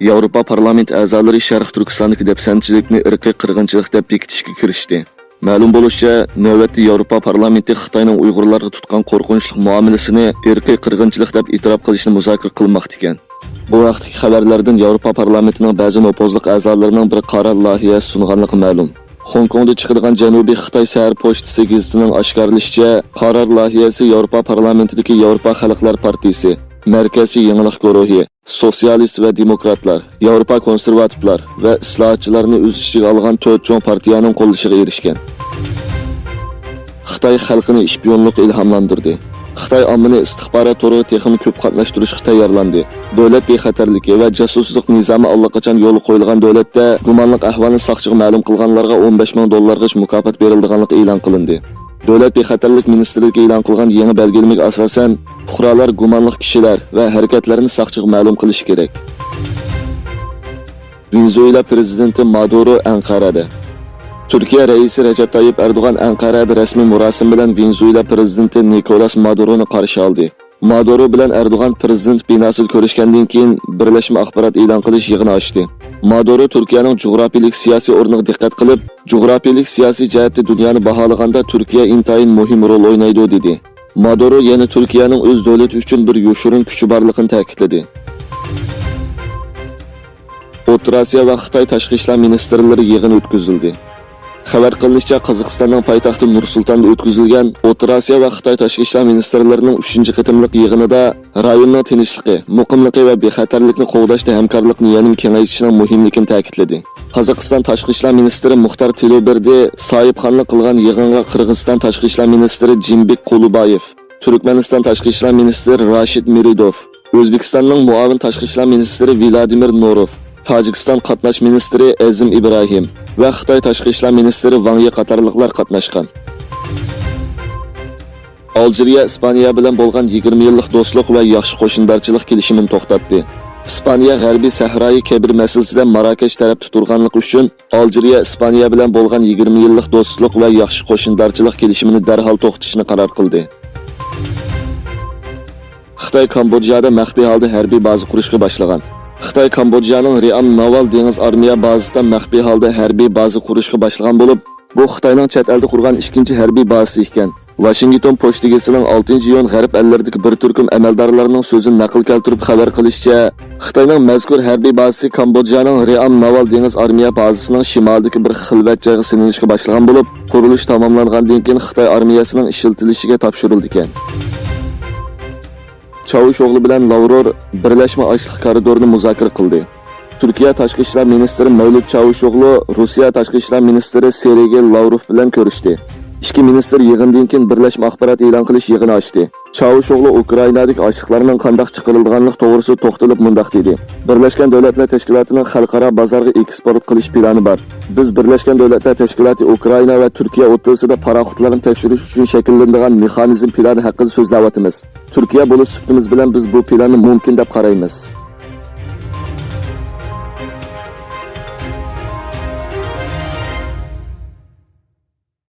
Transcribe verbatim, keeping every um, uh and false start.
ياۋروپا پارلامېنت ئەزالىرى شەرقىي تۈركىستاندىكى دەپسەندىچىلىكنى ئىرقىي قىرغىنچىلىق دەپ بېكىتىشكە كىرىشتى. مەلۇم بولۇشىچە، نۆۋەتتە ياۋروپا پارلامېنتى خىتاينىڭ ئۇيغۇرلارغا تۇتقان قورقۇنچلۇق مۇئامىلىسىنى ئىرقىي قىرغىنچىلىق دەپ ئېتىراپ قىلىشنى مۇزاكىرە قىلماقتا ئىكەن. بۇ ھەقتىكى خەۋەرلەردىن ياۋروپا پارلامېنتىنىڭ بەزى نوپۇزلۇق ئەزالىرىنىڭ بىر قارار لايىھەسى سۇنغانلىقى مەلۇم. خوڭكوڭدا چىقىدىغان جەنۇبىي خىتاي سەھەر پوچتىسى گېزىتىنىڭ ئاشكارىلىشىچە، قارار لايىھەسى ياۋروپا پارلامېنتىدىكى ياۋروپا خەلقلەر پارتىيىسى، مەركەزچى يېڭىلىق گۇرۇھى، سوتسىيالىست ۋە دېموكراتلار، ياۋروپا كونسېرۋاتىپلار ۋە ئىسلاھاتچىلارنى ئۆز ئىچىگە ئالغان تۆت چوڭ پارتىيەنىڭ قوللىشىغا ئېرىشكەن. خىتاي خەلقىنى شپىيونلۇققا ئىلھاملاندۇردى. خىتاي ئاممىنى ئىستىخبارات تورىغا تېخىمۇ كۆپ قاتناشتۇرۇشقا تەييارلاندى. دۆلەت بىخەتەرلىكى ۋە جاسۇسلۇق نىزامى ئاللىقاچان يولغا قويۇلغان دۆلەتتە گۇمانلىق ئەھۋالنى ساقچىغا مەلۇم قىلغانلارغا ئون بەش مىڭ دوللارغىچە مۇكاپات بېرىلىدىغانلىقى ئېلان قىلىندى. دۆلەت بىخەتەرلىك مىنىستىرلىكى ئېلان قىلغان يېڭى بەلگىلىمىگە ئاساسەن، پۇقرالار گۇمانلىق كىشىلەر ۋە ھەرىكەتلەرنى ساقچىغا مەلۇم قىلىشى كېرەك. ۋېنېزۇېلا پىرېزىدېنتى مادۇرو ئەنقەرەدە. تۈركىيە رەئىسى رەجەپ تايىپ ئەردوغان ئەنقەرەدە رەسمىي مۇراسىم بىلەن ۋېنېزۇېلا پىرېزىدېنتى نىكولاس مادۇرونى قارشى ئالدى. مادۇرو بىلەن ئەردوغان پىرېزىدېنت بىناسىدا كۆرۈشكەندىن كېيىن، بىرلەشمە ئاخبارات ئېلان قىلىش يىغىنى ئاچتى. مادۇرو تۈركىيەنىڭ جۇغراپىيىلىك سىياسىي ئورنىغا دىققەت قىلىپ، جۇغراپىيىلىك سىياسىي جەھەتتە دۇنيانى باھالىغاندا تۈركىيە ئىنتايىن مۇھىم رول ئوينايدۇ، دېدى. مادۇرو يەنە تۈركىيەنىڭ ئۆز دۆلىتى ئۈچۈن بىر يوشۇرۇن كۈچى بارلىقىنى تەكىتلىدى. ئوتتۇرا ئاسىيا ۋە خىتاي تاشقى ئىشلار مىنىستىرلىرى يىغىنى ئۆتكۈزۈلدى. خەۋەر قىلىنىشىچە، قازاقىستاننىڭ پايتەختى نۇر سۇلتاندا ئۆتكۈزۈلگەن ئوتتۇرا ئاسىيا ۋە خىتاي تاشقى ئىشلار مىنىستىرلىرىنىڭ ئۈچىنچى قېتىملىق يىغىنىدا رايوننىڭ تىنچلىقى، مۇقىملىقى ۋە بىخەتەرلىكنى قوغداشتا ھەمكارلىقنى يەنىمۇ كېڭەيتىشنىڭ مۇھىملىكىنى تەكىتلىدى. قازاقىستان تاشقى ئىشلار مىنىستىرى مۇختار تىلوبېردى ساھىبخانلىق قىلغان يىغىنغا قىرغىزىستان تاشقى ئىشلار مىنىستىرى جىمبىك قۇلۇبايېف، تۈركمەنىستان تاشقى ئىشلار مىنىستىرى راشىد مىرىدوف، ئۆزبېكىستاننىڭ مۇئاۋىن تاشقى ئىشلار مىنىستىرى ۋلادىمىر نوروف، تاجىكىستان قاتناش مىنىستىرى ئەزىم ئىبراھىم ۋە خىتاي تاشقى ئىشلار مىنىستىرى ۋاڭ يى قاتارلىقلار قاتناشقان. ئالجىرىيە ئىسپانىيە بىلەن بولغان يىگىرمە يىللىق دوستلۇق ۋە ياخشى قوشنىدارچىلىق كېلىشىمىنى توختاتتى. ئىسپانىيە غەربىي سەھرايى كەبىر مەسىلىسىدە ماراكەش تەرەپتە تۇرغانلىقى ئۈچۈن، ئالجىرىيە ئىسپانىيە بىلەن بولغان يىگىرمە يىللىق دوستلۇق ۋە ياخشى قوشنىدارچىلىق كېلىشىمىنى دەرھال توختىتىشنى قارار قىلدى. خىتاي كامبودژادا مەخپىي ھالدا ھەربىي بازا قۇرۇشقا باشلىغان. خىتاي كامبودژانىڭ رىئام ناۋال دېڭىز ئارمىيە بازىسىدا مەخپىي ھالدا ھەربىي بازا قۇرۇشقا باشلىغان بولۇپ، بۇ خىتاينىڭ چەت ئەلدە قۇرغان ئىككىنچى ھەربىي بازىسى ئىكەن. ۋاشىنگتون پوچتا گېزىتىنىڭ ئالتىنچى ئىيۇن غەرب ئەللىرىدىكى بىر تۈركۈم ئەمەلدارلارنىڭ سۆزىنى نەقىل كەلتۈرۈپ خەۋەر قىلىشىچە، خىتاينىڭ مەزكۇر ھەربىي بازىسى كامبودژانىڭ رىئام ناۋال دېڭىز ئارمىيە بازىسىنىڭ شىمالىدىكى بىر خىلۋەت جايغا سېلىنىشقا باشلىغان بولۇپ، قۇرۇلۇش تاماملانغاندىن كېيىن خىتاي ئارمىيەسىنىڭ ئىشلىتىلىشىگە تاپشۇرۇلىدىكەن. چاۋۇشئوغلۇ بىلەن لاۋرور بىرلەشمە ئاشلىق كارىدورىنى مۇزاكىرە قىلدى. تۈركىيە تاشقى ئىشلار مىنىستىرى مەۋلۇت چاۋۇشئوغلۇ روسىيە تاشقى ئىشلار مىنىستىرى سېرگېي لاۋروف بىلەن كۆرۈشتى. ئىككى مىنىستىر يىغىندىن كېيىن بىرلەشمە ئاخبارات ئېلان قىلىش يىغىنى ئاچتى. چاۋۇشئوغلۇ ئۇكرائىنادىكى ئاشلىقلارنىڭ قانداق چىقىرىلىدىغانلىقى توغرىسىدا توختىلىپ مۇنداق دېدى: بىرلەشكەن دۆلەتلەر تەشكىلاتىنىڭ خەلقئارا بازارغا ئېكسپورت قىلىش پىلانى بار. بىز بىرلەشكەن دۆلەتلەر تەشكىلاتى ئۇكرائىنا ۋە تۈركىيە ئوتتۇرىسىدا پاراخوتلارنى تەكشۈرۈش ئۈچۈن شەكىللىنىدىغان مېخانىزم پىلانى ھەققىدە سۆزلەۋاتىمىز. تۈركىيە بولۇش سۈپىتىمىز بىلەن بىز بۇ پىلاننى مۇمكىن دەپ قارايمىز.